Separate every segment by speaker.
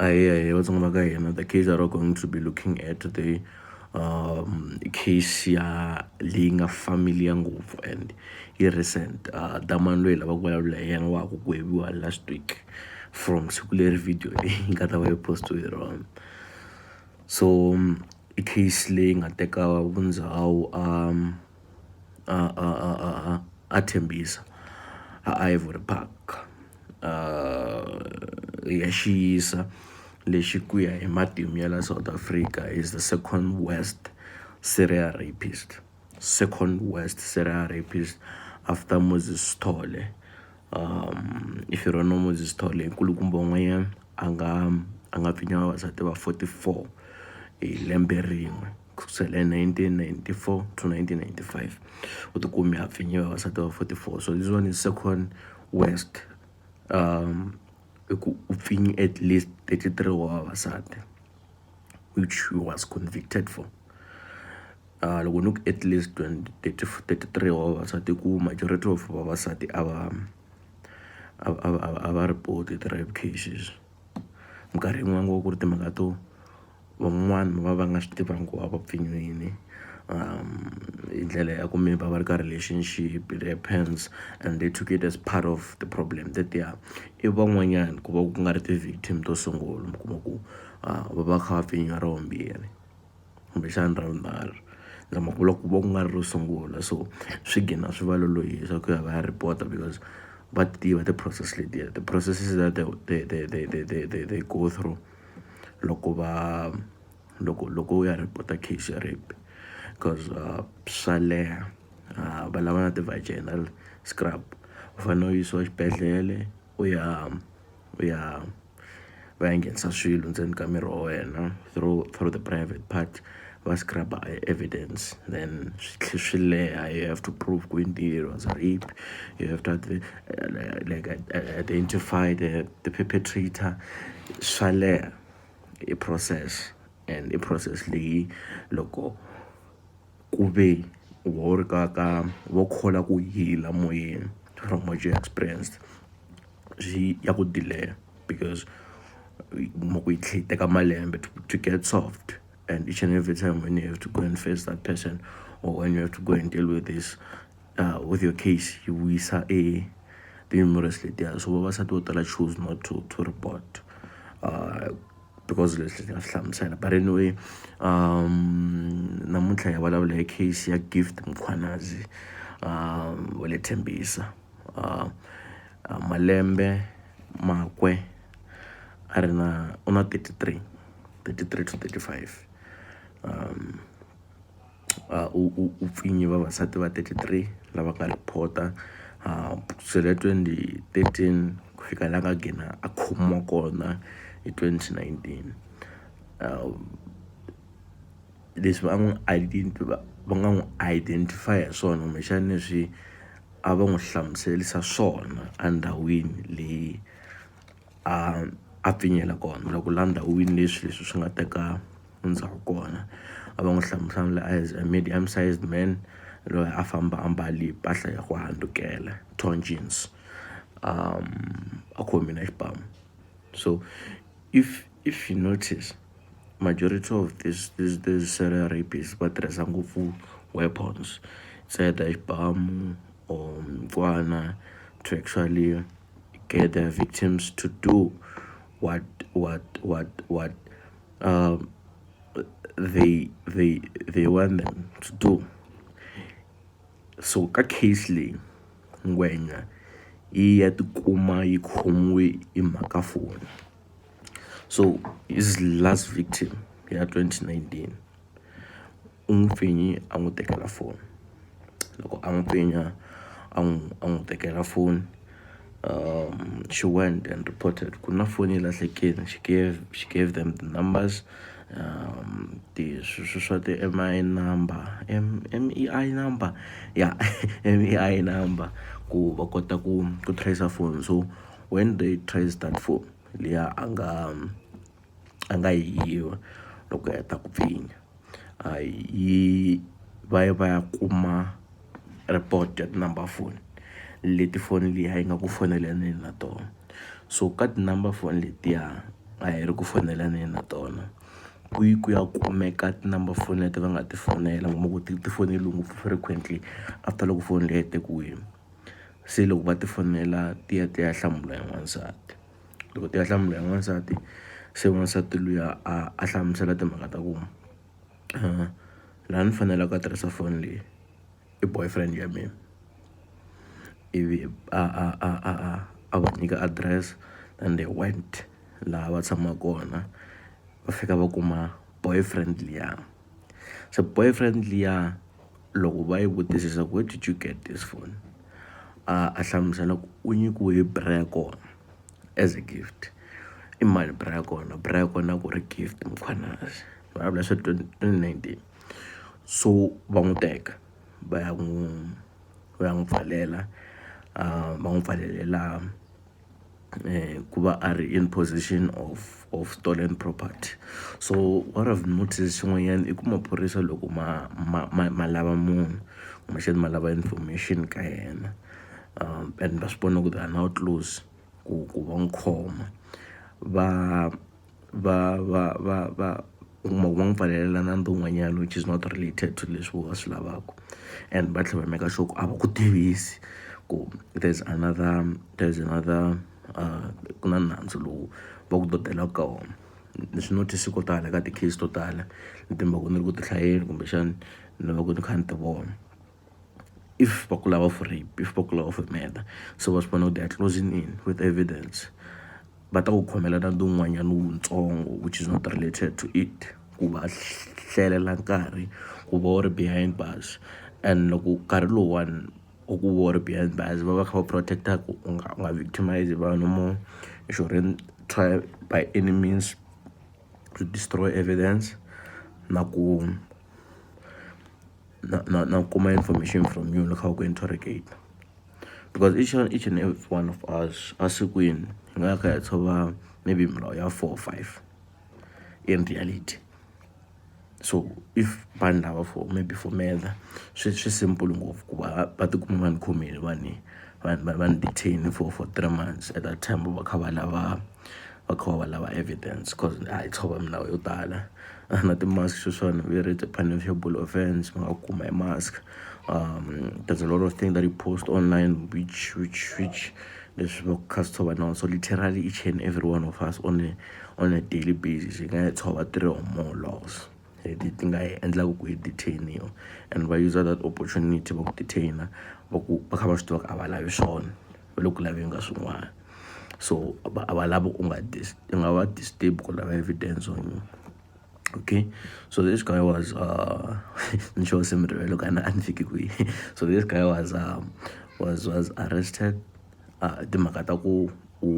Speaker 1: Ahee, Vatsonga va ka hina. The case that we're going to be looking at today, i case ya leyi nga familiar ngopfu and yi recent. Damani loyi hi lavaka ku vulavula hi yena wa ha ku gweviwa last week from siku leri video leyi yi nga ta va yi post-iwe hi rona. So i case leyi nga teka vundzhawu a a a a a a a Tembisa a Ivory Park ya xiyisa lexi ku ya hi matimu ya la South Africa is the second worst serial rapist, second worst serial rapist after Moses Sithole. If you don't know Moses Sithole, i nkulukumba wun'wanyana a nga pfinya vavasati va 44 hi lembe rin'we kusukela hi 1994 to 1995. U tikume a pfinye vavasati va 44, so this one is second worst. I ku u pfinye at least 33 wa vavasati, which he was convicted for. Loko ni ku at least 20 30 33 wa vavasati, ku majority of vavasati a va report ti-rape cases. Minkarhi yin'wana ku va ku ri timhaka to van'wani va va nga swi tivangi ku va va pfinyiwile hi ndlela ya ku maybe a va ri ka relationship. It happens and they took it as part of the problem that ya i van'wanyana ku va ku nga ri ti-victim to sungula. Mi kuma ku va va kha va pfinyiwa ra vumbirhi kumbexana ra vunharhu, zama ku vula ku va ku nga ri ro sungula, so swi gina swi va lolohisa ku ya va ya report-a because va tiva ti-process letiya, the processes that they go through loko va loko u ya report-a case ya rape, because swa leha. Va lava na ti-vaginal scrub, u fanele u yisiwa xibedhlele u ya va ya nghenisa swilo ndzeni ka miri wa wena through the private part, va scrub evidence. Then swi tlhe swi leha, you have to prove ku indeed it was a rape, you have to like identify the perpetrator. Swa leha, i process, and i process leyi loko ku ve wo ri ka wo kholwa ku heal moyeni from what you experienced, swi ya ku delay because kuma ku yi tlhe yi teka malembe to get soft. And each and every time when you have to go and face that person or when you have to go and deal with this with your case, yi vuyisa e ti-memories letiya. So vavasati vo tala choose not to report because leswi ni nga swi hlamusela. But anyway, namuntlha hi vulavula hi case ya Gift Mkhwanazi wa le Tembisa. Malembe makwe a ri na u na 33, 33 to 35. U pfinye vavasati va 33 lava nga report-a kusukela 2013 ku fika la nga gina a khomiwa kona hi 2019. Leswi va nga n'wi identify hi swona, kumbexana leswi a va n'wi hlamuselisa swona endhawini leyi a pfinyela kona, loko la ndhawini leswi swi nga teka ndzhaku kona, a va n'wi hlamusela as a medium sized man loyi a famba a mbale mpahla ya ku handzukela, torn jeans, a khome na xibamu. So if you notice, majority of this serial rapists va tirhisa ngopfu weapons, it's either xibamu or mikwana, to actually get their victims to do what they want them to do. So ka case leyi, ngwenya yi ya tikuma yi khomiwe hi mhaka foni. So his last victim ya 2019, u n'wi pfinyi a n'wi tekela foni. Loko a n'wi pfinya a n'wi tekela foni, she went and reported ku na foni yi lahlekile. She gave them the numbers, ti sweswo swa ti-M_I number, MEI number, ya MEI number, ku va kota ku trace phone. So when they trace that phone liya a nga yi yiva loko heta ku pfinya, yi va ya va ya kuma report ya ti-number phone leti foni liya yi nga ku fonelaneni na tona. So ka ti-number phone letiya, A hi ri ku fonelaneni na tona. Ku yi ku ya kumeka ti-number phone leti va nga ti fonela u kuma ku ti ti foneliwe ngopfu frequently after loko foni leyi yi tekiwile. Se loko va ti fonela ti ya ti ya hlamula hi n'wansati. Loko ti ya hlamula hi n'wansati se n'wansati luya a a hlamusela timhaka ta ku laha ni faneleke a tirhisa foni leyi i boyfriend ya mina ivi a a a a a a va nyika address and they went laha va tshamaka kona va fika va kuma boyfriend liya se boyfriend liya loko va yi vutisisa ku where did you get this phone a a hlamusela ku u nyikiwe hi bra ya kona as a gift i mani bra ya kona bra ya kona ku ri Gift Mkhwanazi vulavula swa 2019 so va n'wi teka va ya n'wi va ya n'wi pfalela va n'wi pfalelela ku va a ri in possession of stolen property so what I've noticed xin'wanyana i ku maphorisa loko ma ma ma ma lava munhu kumbexana ma lava information ka yena and va swi vona ku they are now close ku ku va n'wi khoma va va va va va u kuma ku va n'wi pfalelela nandzu wun'wanyana which is not related to leswi va swi lavaka and va tlhela va make sure ku a va ku tivisi ku there's another there's another ku na nandzu lowu va ku dodelaka ka wona. Ni swi notice ko tala ka ti-case to tala leti ni va ku ni ri ku ti hlayeni kumbexana ni va ku ni kha ni ti vona. If va ku lava for rape if va ku lava for murder se va swi vona ku they are closing in with evidence va ta ku khomela nandzu wun'wanyana wutsongo which is not related to it ku va hlelela nkarhi ku va u ri behind bars and loko nkarhi lowuwani u ku va u ri behind bars va va kha va protect-a ku u nga u nga victimize vanhu more you shouldn't try by any means to destroy evidence na ku na na na kuma information from you loko va ku interrogate because each and every one of us esikwini hi nga kha hi tshova maybe milawu ya four or five in reality so if vanhu lava for maybe for murder swi swi simple ngopfu ku va va tikuma va ni khomile va ni va va va ni detain for 3 months at that time va kha va lava va kha va lava evidence cause a hi tshova milawu yo tala na ti-mask sweswiwani ve ri it's a punishable offense va nga kuma hi mask there's a lot of things that you post online which leswi va kha swi tshova nawu so literally each and every one of us on a daily basis hi nga yi tshova three or more laws leti ti nga hi endlaka ku hi detain-iwa and va use that opportunity va ku detain va ku va kha va swi tiva ku a va lavi swona va le ku laveni ka swin'wana so a va lavi u nga u nga va disturb ku lava evidence on you okay so this guy was ni sure se mi rivele loko a ni fiki kwihi so this guy was arrested timhaka ta ku u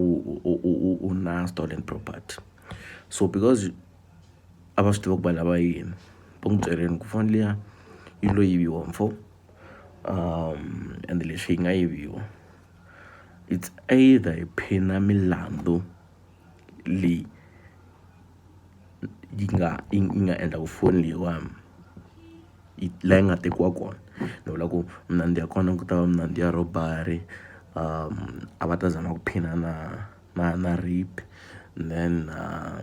Speaker 1: u u u u na stolen property so because a va swi tiva ku va lava yini va n'wi byerini ku foni liya yi lo yiviwa mfo and leswi yi nga yiviwa it's either hi phina milandzu leyi yi nga yi nga endla ku foni leyiwani yi la yi nga tekiwa kona ni vula ku minandzu ya kona ku ta va minandzu ya robbery a va ta zama ku phina na na na rape then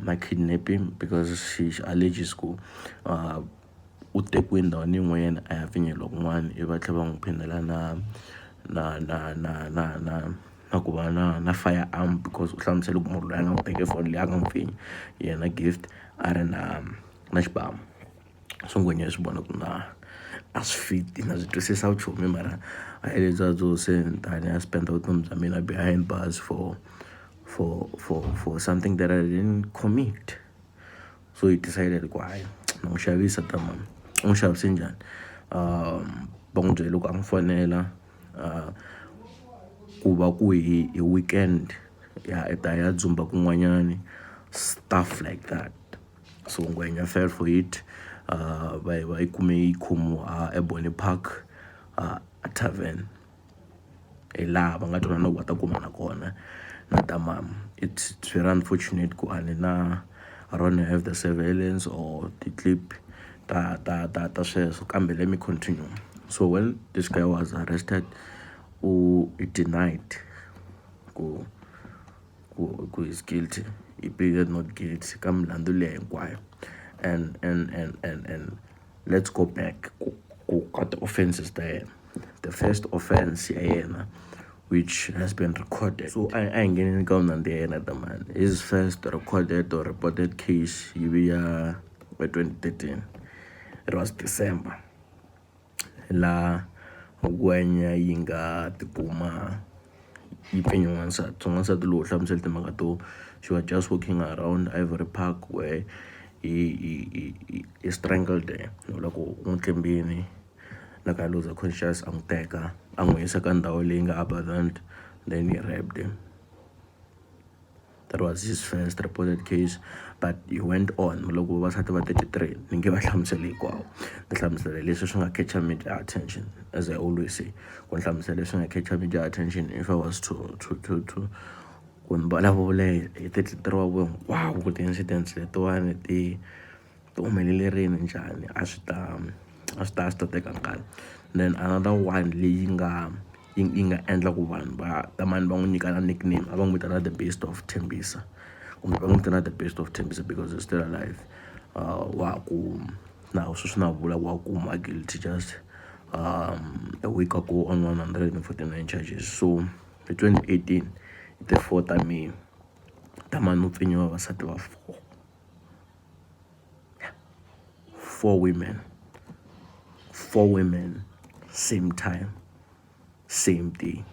Speaker 1: na kidnapping because she alleges ku u tekiwe ndhawini yin'wanyana a ya pfinyeriwa kun'wana ivi va tlhela va n'wi phinela na na na na na na na ku va na na firearm because u hlamusele ku munhu loyi a nga n'wi teke foni leyi a nga n'wi pfinya yena Gift a ri na na xibamu so ngwenya yi swi vona ku na a swi fit na swi twisisa vuchomi mara a hi lebyiya byo se ni ta ni ya spend vutomi bya mina behind bars for something that I didn't commit so he decided ku hayi na n'wi xavisa ta mani u n'wi xavise njhani va n'wi byele ku a n'wi fonela ku va ku hi hi weekend ya i ta ya dzumba kun'wanyani stuff like that so ngwenya fell for it va va yi kume yi khomiwa eBonnie Park a tavern hi laha va nga twanana ku va ta kumana kona na tamam it's very unfortunate ku a ni na I don't have the surveillance or ti-clip ta ta ta ta sweswo kambe let me continue so when this guy was arrested u he denied ku ku ku he's guilty. He pleaded not guilty ka milandzu leyi hinkwayo. And let's go back ku ka ti-offences ta yena. The first offense ya yena which has been recorded, so a hi ngheneni ka milandzu ya yena tamani. His first recorded or reported case yi vi ya 2013. It was December, laha ngwenya yi nga tikuma yi pfinye n'wansati. So n'wansati lowu u hlamusela timhaka to she was just walking around Ivory Park where he strangled her. Loko u n'wi tlimbini loko a lose conscious, a n'wi teka a n'wi yisa ka ndhawu leyi nga abandoned, then he raped him. That was his first reported case, but he went on. Loko vavasati va 33, ni nge va hlamuseli hinkwawo, ni hlamusela leswi swi nga catch media attention. As I always say, ku ni hlamusela leswi nga catch media attention. If I was to ku ni vulavula hi 33 wa vo hinkwavo, ku ti-incidents letiwani ti humelele rini, njhani, a swi ta teka nkarhi. Then another one leyi nga endla ku vanhu va tamani va n'wi nyika na nickname, a va n'wi vitana the Beast of Tembisa, kumbe va n'wi vitana the Beast of Tembisa because he's still alive. Wa ku na sweswi na vula wa kuma guilty just a week ago on 149 charges. So hi 2018, hi ti-4 ta May, Tamani u pfinye vavasati va four, four women, four women, same time, same day,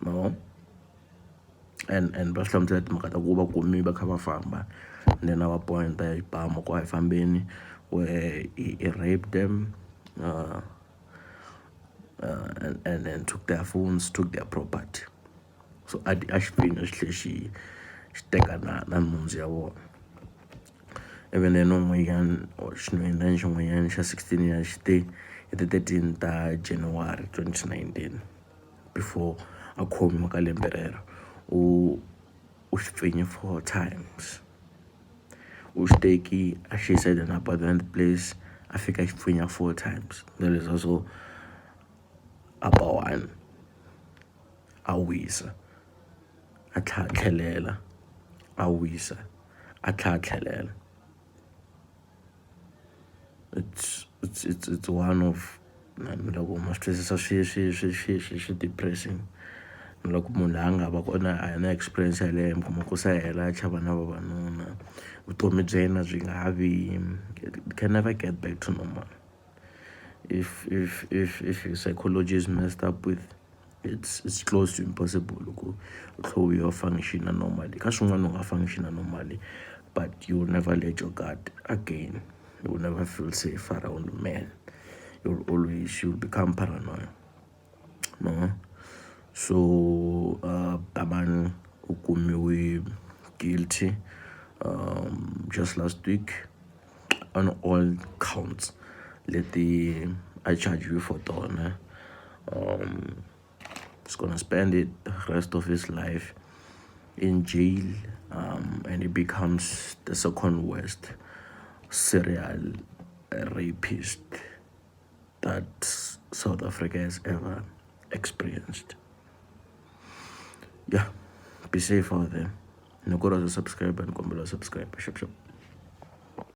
Speaker 1: no. And va swi hlamusela timhaka ta ku va kumi va kha va famba, then a va point-a hi xibamu ku a hi fambeni, where he raped them and then took their phones, took their property. So a xi pfinyo xi tlhe xi teka na nhundzu ya vona. Ivi then un'wanyana or xinhwanyetana xin'wanyana xa 16 years xi te hi ti-13 ta January 2019, before a khomiwa ka lembe rero, u xi pfinye four times. U xi teki a xi yisa in an abandoned place, a fika a xi pfinya four times. Then leswiya swo a ba one, a wisa, a tlha a tlhelela, a wisa, a tlha a tlhelela. It's one of, loko ma swi twisisa, swi depressing loko munhu a nga va kona a na experience yaleyo, mi kuma ku se a hela a chava na vavanuna, vutomi bya yena byi nga ha vi, can never get back to normal. If your psychology is messed up with, it's close to impossible ku u tlhe u ya function normally. Ka swin'wana u nga function normally, but you will never let your guard again. You will never feel safe around men. You will always, you will become paranoid, no. So Taman u kumiwe guilty just last week on all counts leti a charge for tona. He's gonna spend it the rest of his life in jail, and he becomes the second worst serial rapist that South Africa has ever experienced. Yeah, be safe out there. Ni ku subscribe and kombela subscribe. Shap shap.